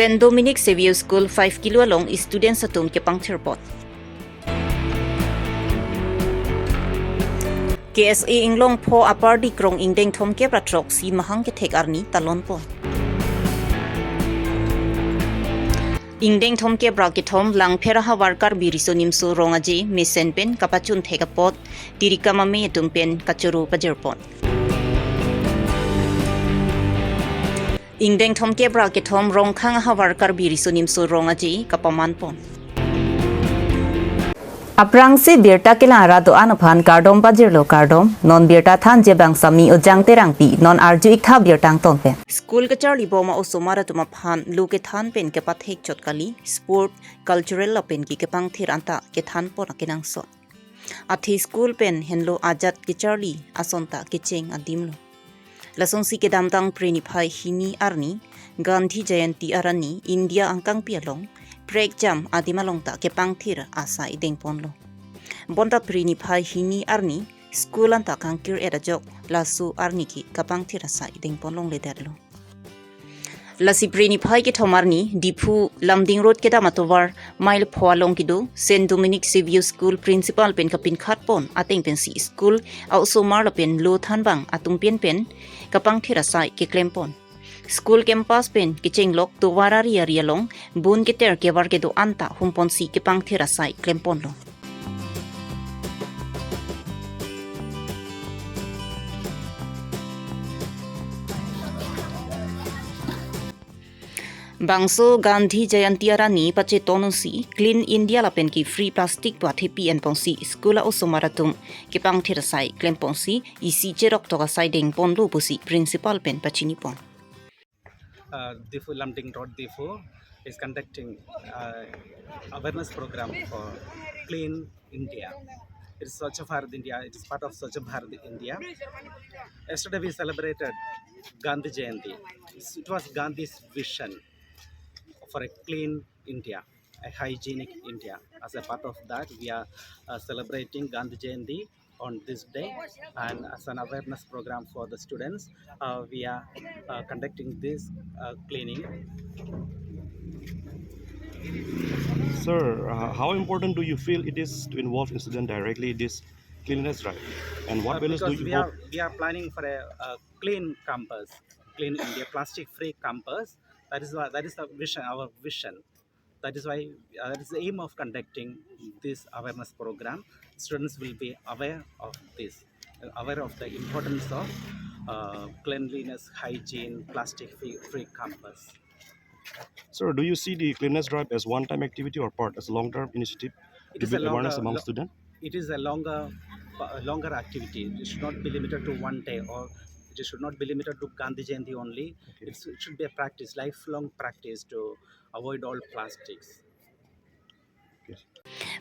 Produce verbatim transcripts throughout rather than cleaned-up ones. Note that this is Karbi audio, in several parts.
Saint Dominic Xavier School five kilo along students atum kepangthir apot. K S A Inglongpho Apardi Krong ingdeng thomkep ra throksi mahang kethek arni talon pon. Ingdeng thomkep ra kethom Langpher ahavar Karbi Riso Nimso Rong Aje mesen pen kapachun thek apot tirikam amei atum pen kachoro pajir pon. Ingdeng thomkep ra kethom Rongkhang ahavar Karbi Riso Nimso Rong Aje kapaman pon. Aphrangsi birta kelang ra do-an aphan kardom pajirlo kardom, non birta thanji abang Sami Ojang Terangpi, non arju-ik tha birta angton pen. School kacharli bom a-osomar atum aphan lo kethan pen kepathek chot kali, sport, cultural lapen ke kepangthir anta kethan pon akenangsot. Athe school pen henlo ajat kecharli ason ta kecheng adimlo. Lasonsi kedamtang Phre niphai hini arni Gandhi Jayanti arni India angkangpi along prekjam adim along ta kepangthir asai dengponlo. Bonta Phre niphai hini arni school anta kangkir-et ajok laso arni ke kapangthir asai dengpon longledetlo. Lasi Phre niphai kethom arni Diphu Lumding Road kedam atovar mile pho along kedo Saint Dominic Xavier School principal pen kapinkhat pon ateng pensi school a-osomar lapen lo thanbang atum pen pen kapangthir asai keklem pon. School campus pen kechenglok tovar ari ari along bun keter kevar kedo anta humponsi kepangthir asai klem ponlo. Bangso Gandhi Jayanti arni pachetonsi Clean India lapen ke Free Plastic pu athepi enponsi school a-osomar atum kepangthir asai klem ponsi isi cherok tok asai dengponlo pusi principal pen pachini pon. Uh, Diphu Lumding Road, Diphu is conducting uh, awareness program for Clean India. It's Swachh Bharat India. It is part of Swachh Bharat India. Yesterday we celebrated Gandhi Jayanti. It was Gandhi's vision for a clean India, a hygienic India. As a part of that, we are uh, celebrating Gandhi Jayanti on this day, and as an awareness program for the students, uh, we are uh, conducting this uh, cleaning. Sir, uh, how important do you feel it is to involve in student directly this cleanliness drive? And what Uh, values do because you we hope? are we are planning for a, a clean campus, clean India, plastic-free campus. That is why that is the vision, our vision. That is why uh, that is the aim of conducting this awareness program. Students will be aware of this, aware of the importance of uh, cleanliness, hygiene, plastic-free free campus. Sir, do you see the cleanliness drive as one-time activity or part as a long-term initiative to It is a build awareness longer, among lo- students? It is a longer, a longer activity. It should not be limited to one day, or it should not be limited to Gandhi Jayanti only. It's, it should be a practice, lifelong practice to avoid all plastics.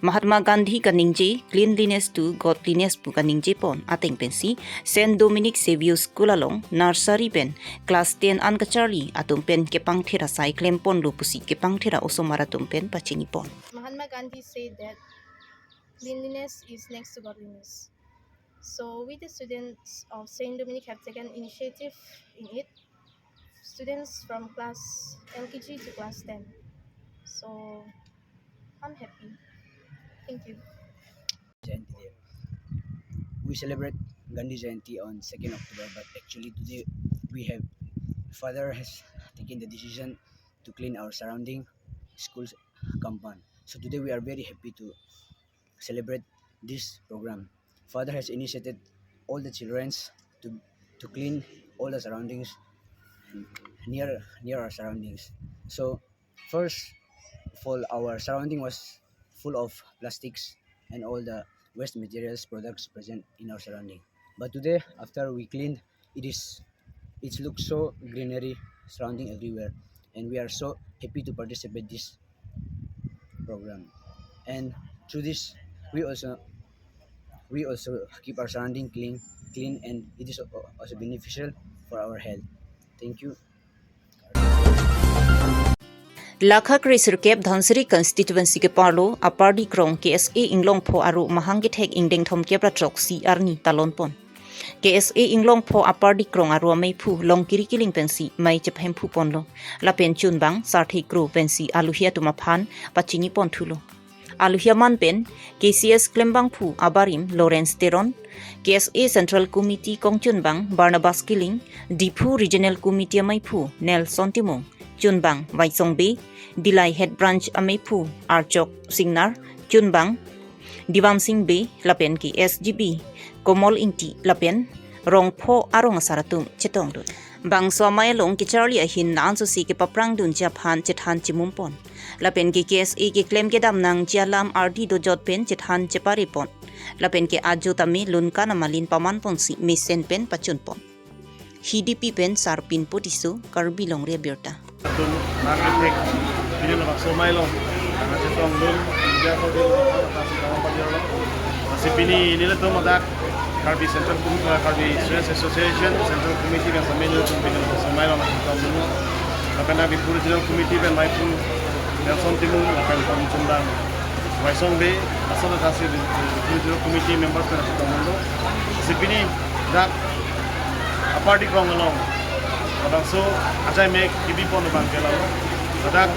Mahatma Gandhi kaningje cleanliness to godliness pu kaningje pon ateng pensi Saint Dominic Xavier School along nursery pen class ten an kacharli atum pen kepangthir asai klem ponlo pusi kepangthir a-osomar atum pen pachini pon. Mahatma Gandhi said that cleanliness is next to godliness. So we, the students of Saint Dominic, have taken initiative in it. Students from class L K G to class ten. So I'm happy. Thank you. Jayanti Day. We celebrate Gandhi Jayanti on second October, but actually today we have, father has taken the decision to clean our surrounding school compound. So today we are very happy to celebrate this program. Father has initiated all the childrens to to clean all the surroundings and near near our surroundings. So first of all, our surrounding was full of plastics and all the waste materials products present in our surrounding. But today, after we cleaned, it is it looks so greenery surrounding everywhere, and we are so happy to participate this program. And through this, we also we also keep our surrounding clean, clean, and it is also beneficial for our health. Thank you. Lakha kre sirkep Dhansiri constituency keparlo Apardi Krong K S A Inglongpho aru mahang kethek ingdeng thomkep ra throksi arni talon pon. K S A Inglongpho Upper Dikrong arlo ameiphu Longkiri Killing pensi mei chephemphu ponlo. Lapen chunbang Sarthe Kro pensi alohi atum aphan pachini ponthulo. Alohi aman pen K C S klembangphu abarim Lawrence Teron, K S A Central Committee kongchunbang Barnabas Killing, Diphu Regional Committee ameiphu Nelson Timung, chunbang Waisong Bey, Dillai Head Branch ameiphu Archok Singnar, chunbang Diwan Sing Bey, lapen K S G B Komol Ingti, lapen rongpho arong asar atum chetongdun. Bangso amei along kecharli ahin la-ansosi kepaprangdunji aphan chethan chimum pon. Lapen ke K S A keklem kedam nangji alam ardi dojot pen chethan chepare pon. Lapen ke ajo tame lunkan amalin paman ponsi mesen pen pachun pon. Hidipi pen Sarpinpo Tisso, Karbi Longri Abirta. Atum nang kethek pini labangso amei along nang chetongdun, India ko dil, kasi kawan padi lo. Lasi pini nelitum ladak Karbi Central Com-, eh, Karbi Students Association Central Committee pen sami nelitum pini labangso amei along nang chetongdun. Lapen Diphu Regional Committee pen ameiphu Nelson Timung, lapen kongchunbang Waisong Bey, asal ada si Diphu Regional Committee members pen chetongdun. Lasi pini dak Upper Dikrong along labangso ajai mek kebi pon abang ke lalo. Ladak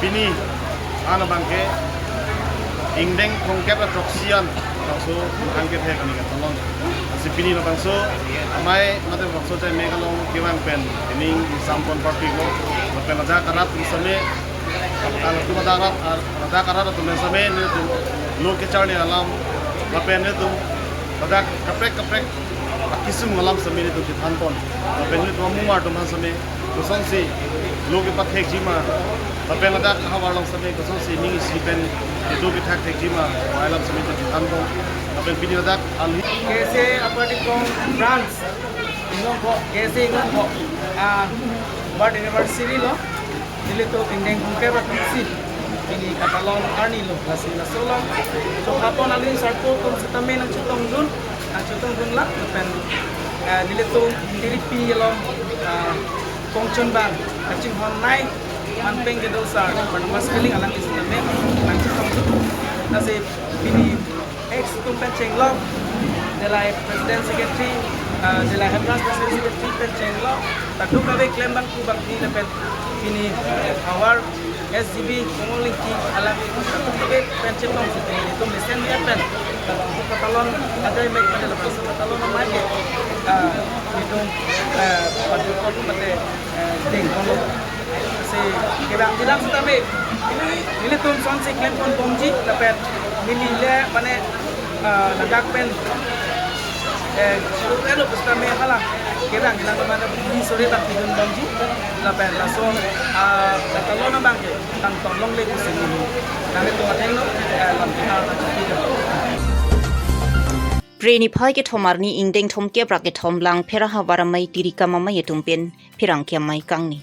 pini an abang ke ingdeng thomkep ra throksi an labangso hang kethek ni katalon. Lasi pini labangso amei mate labangso ajai mek along kevang pen ining isam pon parpiklo. Lapen ladak arat atum sami, latum ladak arat, ladak arat atum sami nelitum lo kecharli alam, lapen nelitum ladak kaprek kaprek akisung alam sami nelitum chethan pon. Lapen nelitum amumar atum aphan sami kosonsi lo kepathekji ma, lapen ladak ahavar along sami kosonsi ning isi pen kedo kethak thekji ma, amei alam sami nelitum chethan pon. Lapen pini ladak alohi K S A Upper Dikrong Branch Inglongpho, K S A Inglongpho, ah, birth anniversary lo. Nelitum ingdeng thomkep ra throksi pini katalon arni lo, lasi laso along chokha pon alohi sarpo atum sitame nang chetongdun, nang chetongdun lang, lapen, eh, nelitum tiripi along, ah, kongchunbang kachinghon nei manpeng kedo sar, Barnabas Killing alangli sitame nang chetongdun. Lasi pini ex atum pen chenglok, Dillai President Secretary, ah, Dillai Head Branch President Secretary pen chenglok, kadokave klembangphu bangphi lapen pini havar S G B Komol Ingti alam kadokave pen chetongsi pini nelitum mesen dia pen labangso katalon ajai mek pen labangso katalon amei ke, ah, nelitum, eh, padu padu mate, eh, deng pon lo. Si kevang jilang sitame nelitum sonsi klem pon bomji lapen neli le mane, ah, ladak pen, eh, elo pusitame hala kevang jilang mane di sore bak pidun bomji lapen laso, ah, katalon abang ke tangtong longle pusi neli nanglitum athengno, eh, lam kita. Phre niphai kethom arni ingdeng thomkep ra kethom Langpher ahavar amei Tirikam amei atum pen pherangke amei kangni.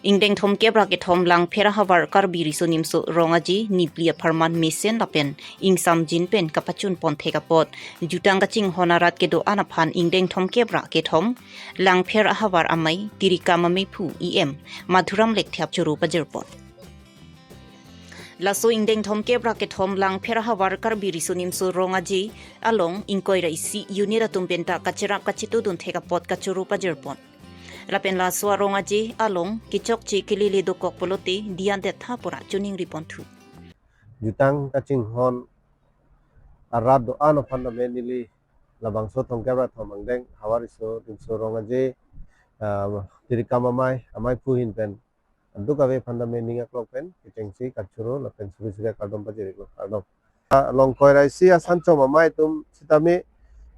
Ingdeng thomkep ra kethom Langpher ahavar Karbi Riso Nimso Rong Aje niphli apharman mesen lapen ingsamjin pen kapachun pon thek apot jutang kachinghon arat kedo-an aphan ingdeng thomkep ra kethom Langpher ahavar amei Tirikam ameiphu E M Madhuram Lekthe aphan choro pajir pon. Laso ingdeng thomkep ra kethom Langpher ahavar Karbi Riso Nimso Rong Aje along ingkoi ra isi unit atum penta kacherap kachetongdun thek apot kachoro pajir pon. Lapen laso arong aje along kechokche kelele dokok pulote diyan detha pura choningri ponthu. Jutang kachinghon arat do-an aphan tame neli labangso thomkep ra kethom ingdeng havar Riso Nimso Rong Aje, ah, Tirikam amei, ameiphu ahin pen kadokave aphan tame ning aklok pen kechengsi kachoro lapen suri suri kardom pajir-iklo, kardom. Along koi ra isi asan chom amei atum sitame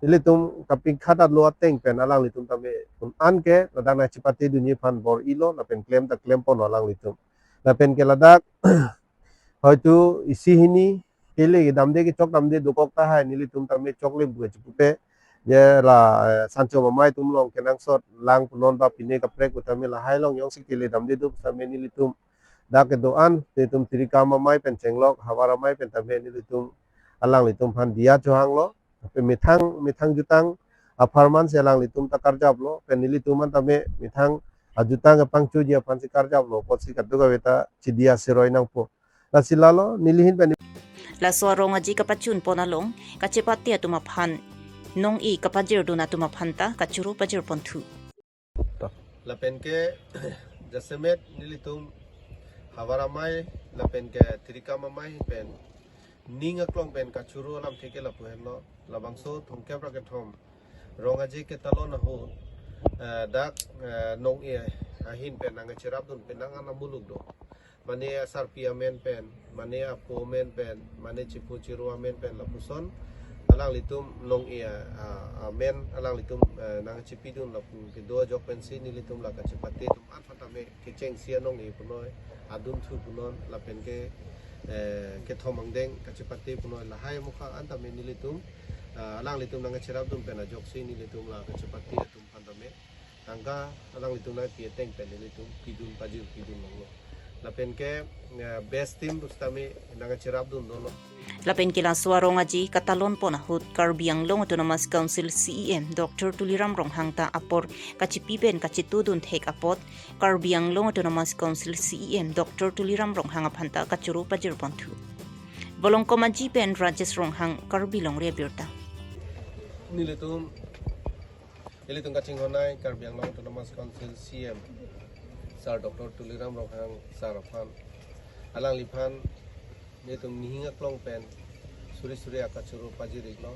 nelitum kapingkhat atlo ateng pen alanglitum tame un-an ke ladak nangchepatedunji aphan bor-ilo lapen klem ta klem ponlo alanglitum. Lapen ke ladak hoitu isi hini kele damde kechok damde dokok tahai nelitum tame chokle bu chipupe. Je la, eh, asan chom amei atum along kenangsot lang punon ba pine kaprek pu tame lahai along jongsi kele damde do pu tame nelitum dak kedo-an nelitum Tirikam amei pen chenglok havar amei pen tame nelitum alanglitum aphan diya chohanglo. Lapen methang methang jutang apharman si alanglitum ta karjaplo, pen nelitum an tame methang ajutang kepangchoji aphan si karjaplo, apotsi kadokave ta chidiya siroi nangpo. Lasi lalo neli ahin pen. Laso arong aje kapachun pon along kachepate atum aphan nong-e kapajirdun atum aphanta kachoro pajirponthu. Lapen ke jasemet nelitum havar amei lapen ke tirikam amei pen ning aklong pen kachoro alamthe ke lapu henlo. Labangso thomkep ra kethom Rong Aje ketalon ahut, eh, dak, eh, nong-e ahin pen nangcherapdun pen nang ana muluk do. Mane asarpi amen pen, mane apo amen pen, mane chepu chero amen pen lapuson alanglitum nong-e a, a, amen alanglitum, eh, nangchepidun lapu kedo ajok pensi nelitum la kachepate atum aphan tame kechengsi anong-e punoi, adun thu punon lapen ke, eh, kethom angdeng kachepate punoi, lahai mukha an tame nelitum, eh, alanglitum nangcherapdun pen ajoksi nelitum la kachepate atum aphan tame tangka alanglitum nangpi ateng pen nelitum pidun pajir pidun longlo. Lapen ke, eh, best team pusitame nangcherapdun dolo. Lapen ke laso a-Rong Aje katalonpon ahut Karbi Anglong Autonomous Council C E M Doctor Tuliram Ronghang ta apor kachipi pen kachetudun thek apot Karbi Anglong Autonomous Council C E M Doctor Tuliram Ronghang aphanta kachoro pajirponthu. Bolongkom Aje pen Rajesh Ronghang, Karbi Longri Abirta. Nelitum, nelitum kachinghonnei Karbi Anglong Autonomous Council C E M Sir Doctor Tuliram Ronghang Sir aphan, alangliphan nelitum nihing aklong pen suri suri akachoro pajir-iklo.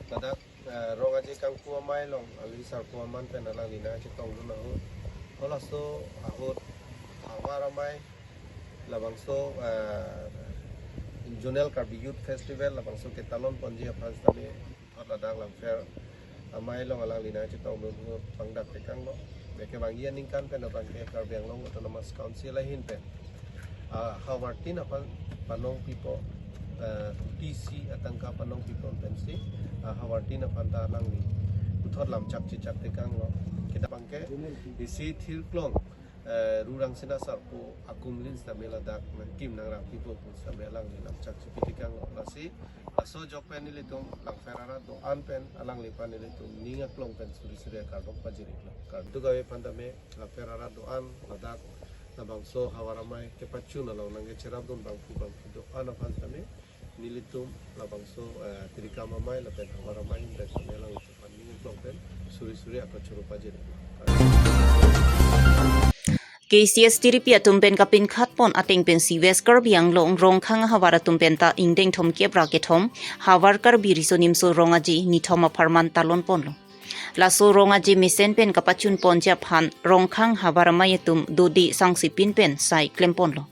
Ladak, eh, Rong Aje kangpu amei along, alangli sarpo aman pen alangli nangchetongdun ahut, halaso ahut havar amei labangso, eh, Zonal Karbi Youth Festival labangso ketalonponji aphan sitame puthot ladak Langpher amei along alangli nangchetongdun ahut pangdak tekanglo. Beke bangji aningkan pen abang ke Karbi Anglong Autonomous Council ahin pen, ah, havartin aphan panongpipo, eh, T C atangka panongpipo pensi, ah, havartin aphan ta alangli puthot lamchak chechak tekanglo. Kita abang ke isi thirklong, eh, Rurang Sena Sarpo akumlin sitame ladak nangkim nangrappipo pu sitame alangli lamchak chepi tekanglo. Lasi laso ajok pen nelitum Langpher arat do-an pen alangliphan nelitum ning aklong pen suri suri akardom pajir-iklo. Kardom kave aphan tame Langpher arat do-an ladak labangso havar amei kepachun along nangcherapdun bangphu bangphi do-an aphan tame nelitum labangso, eh, tirikam amei lapen havar amei pen tame alanglitum aphan ning aklong pen suri suri akachoro pajir-iklo. K C S tiripi atum pen kapinkhatpon ateng pensi West Karbi Anglong Rongkhang havar atum penta ingdeng thomkep ra kethom havar Karbi Riso Nimso Rong Aje nithom apharman talonponlo. Laso Rong Aje mesen pen kapachunponji aphan Rongkhang havar amei atum dode sangsipin pen sai klemponlo.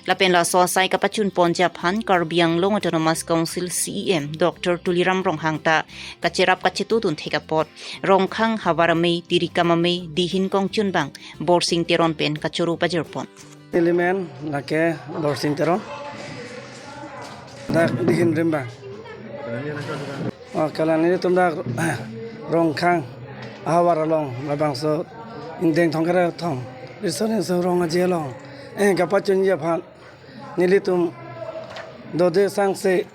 Lapen laso asai kapachunponji aphan Karbi Anglong Autonomous Council C E M Doctor Tuliram Ronghang ta kacherap kachetudun thek apot Rongkhang havar amei, tirikam amei, dihin kongchunbang Borsing Teron pen kachoro pajirpon. Neli men lake Borsing Teron. Dak dihin rimbang. Oh, kalang nelitum dak Rongkhang ahavar along labangso ingdeng thomkep ra kethom Riso Nimso Rong Aje along, eh, kapachunji aphan nelitum dode sangse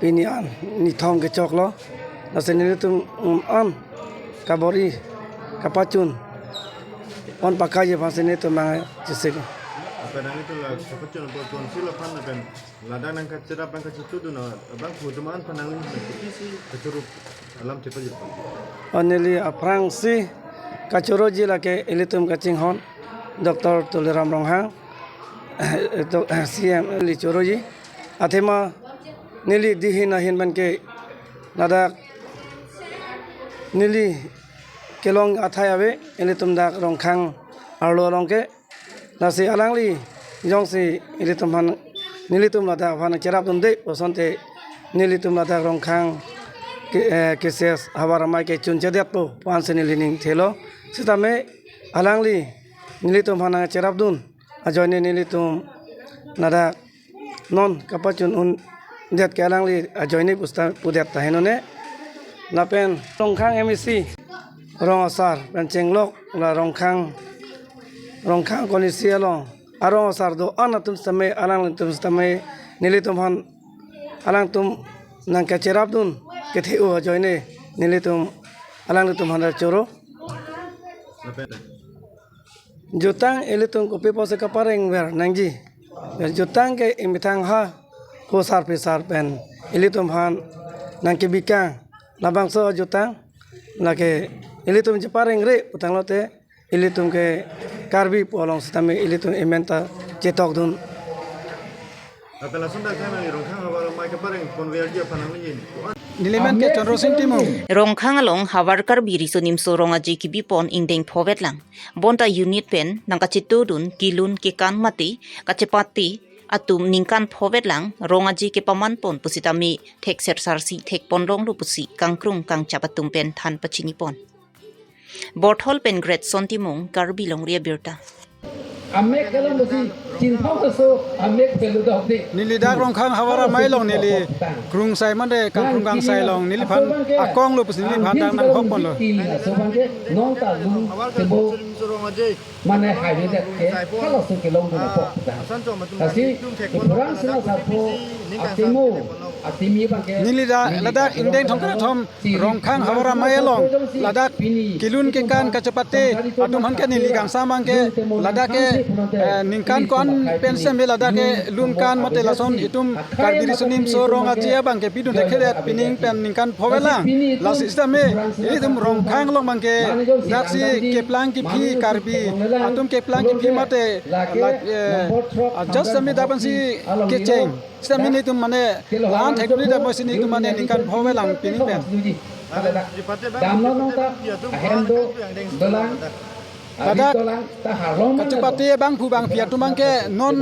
pini an nithom kechoklo. Lasi nelitum, um, an kabor-i kapachunpon pakaji aphansi nelitum nangchesik. Apa nang itu la kapachun apa council aphan apa ladak nangkacherap nangkachetudun abangphu atum aphan nangli isi kachoro alamthe pajir. Oh, neli aphrangsi kachoroji lake ilitum kachinghon Doctor Tuliram Ronghang, itu, C M neli choroji. Athema neli dihin ahin pen ke ladak neli kelong athai ave, ilitum dak Rongkhang arlo along ke. Lasi alangli jongsi ilitum aphan, nelitum ladak aphan cherapdunde pu asonte nelitum ladak Rongkhang ke, eh, K C S havar amei ke chunchedetpo pu ansi neli ning thelo. Sitame alangli nelitum aphan nangcherapdun ajoine nelitum ladak non kapachun-undet ke alangli ajoine pusta pudet taheno ne. Lapen Rongkhang M A C rong asar pen chenglok la Rongkhang, Rongkhang konisi along arong asar do-an atum sitame, alanglitum sitame nelitum aphan alangtum nangkacherapdun kethe-o ajoine nelitum alanglitum aphan choro. Jutang ilitum kopi pusi kaparengver nangji. Jutang ke imethang ha ko sarpi sar pen ilitum aphan nangkebikang, labangso ajutang, lake ilitum cheparengre putanglote, ilitum ke Karbi pu along sitame ilitum ementa chetokdun. Apela sunda kami Rongkhang havar amei kepareng ponver ji aphan nangji. Nelimen ke Chandra Sing Timung. Rongkhang along Havar Karbi Riso Nimso Rong Aje kebipon ingdeng phovetlang. Bonta unit pen nangkachetodun kelun kekan mate kachepate atum ningkan phovetlang Rong Aje kepamanpon pusitame thekser sarsi thekponlonglo pusi kangkrung kangchap atum pen than pachinipon. Borthol pen Great Son Timung, Karbi Longri Abirta. Amek kelong pusi chinthau keso amek pelu dok de. Neli dak Rongkhang havar amei along neli krungsai mande kangkrung kangsai along neliphan akonglo pusi neliphan dak nanghokponlo. Aso abangke nonta lung tebo mane hai de ke halaso kelongdun apot. Lasi ipuran sina sapo atimo atimi abangke neli da ladak ingdeng thomkre thom Rongkhang havar amei along ladak kelun kekan kachepate atum aphan ke neli kangsam abangke ladak ke, eh, ningkan ko-an pen sitame ladak ke lun kan mate lason itum Karbi Riso Nimso Rong Aje abangke pidun thekthedet pining pen ningkan phovetlang. Lasi sitame ilitum Rongkhang along abangke daksi keplang kephi Karbi atum keplang kephi mate la, eh, adjust sitame dak pensi kecheng. Sitame nelitum mane la-an thekdunde dak pensi nelitum mane ningkan phovetlang pining pen. Damlo nonta ahem do dolang. Ladak kachepate bangphu bangphi atum abangke non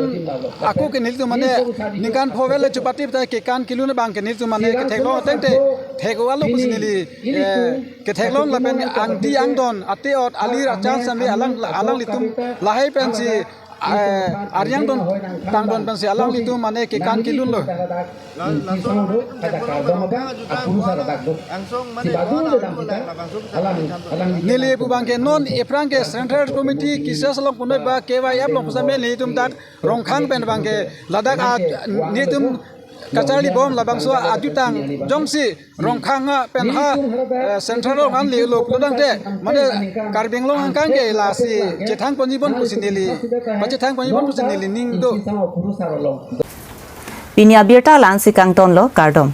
ako ke nelitum mane ningkan phovetle chepate ta kekan kelun abangke nelitum mane ketheklong ateng te thek-alo pusi neli, eh, ketheklong lapen angdi angdon ate-ot alir achan sitame alang alanglitum lahai pensi, eh, ariang don tangdon pensi alanglitum mane kekan kelunlo. Langsung do kada kardom abang apuru sar dak do. Si badu do dam kita. Alang alang neli pu abangke non ephrang ke Central Committee kisa salong punoi ba K Y F along sitame nelitum dak Rongkhang pen abangke ladak a nelitum kacharlibom labangso ajutang jongsi Rongkhang pen ha, eh, Central along an lelo pulotangte mane Karbi Anglong angkang ke lasi chethang ponjibom pusi neli pachethang ponjibom pusi neli ning do. Pini abirta la-ansi kangtonlo, kardom.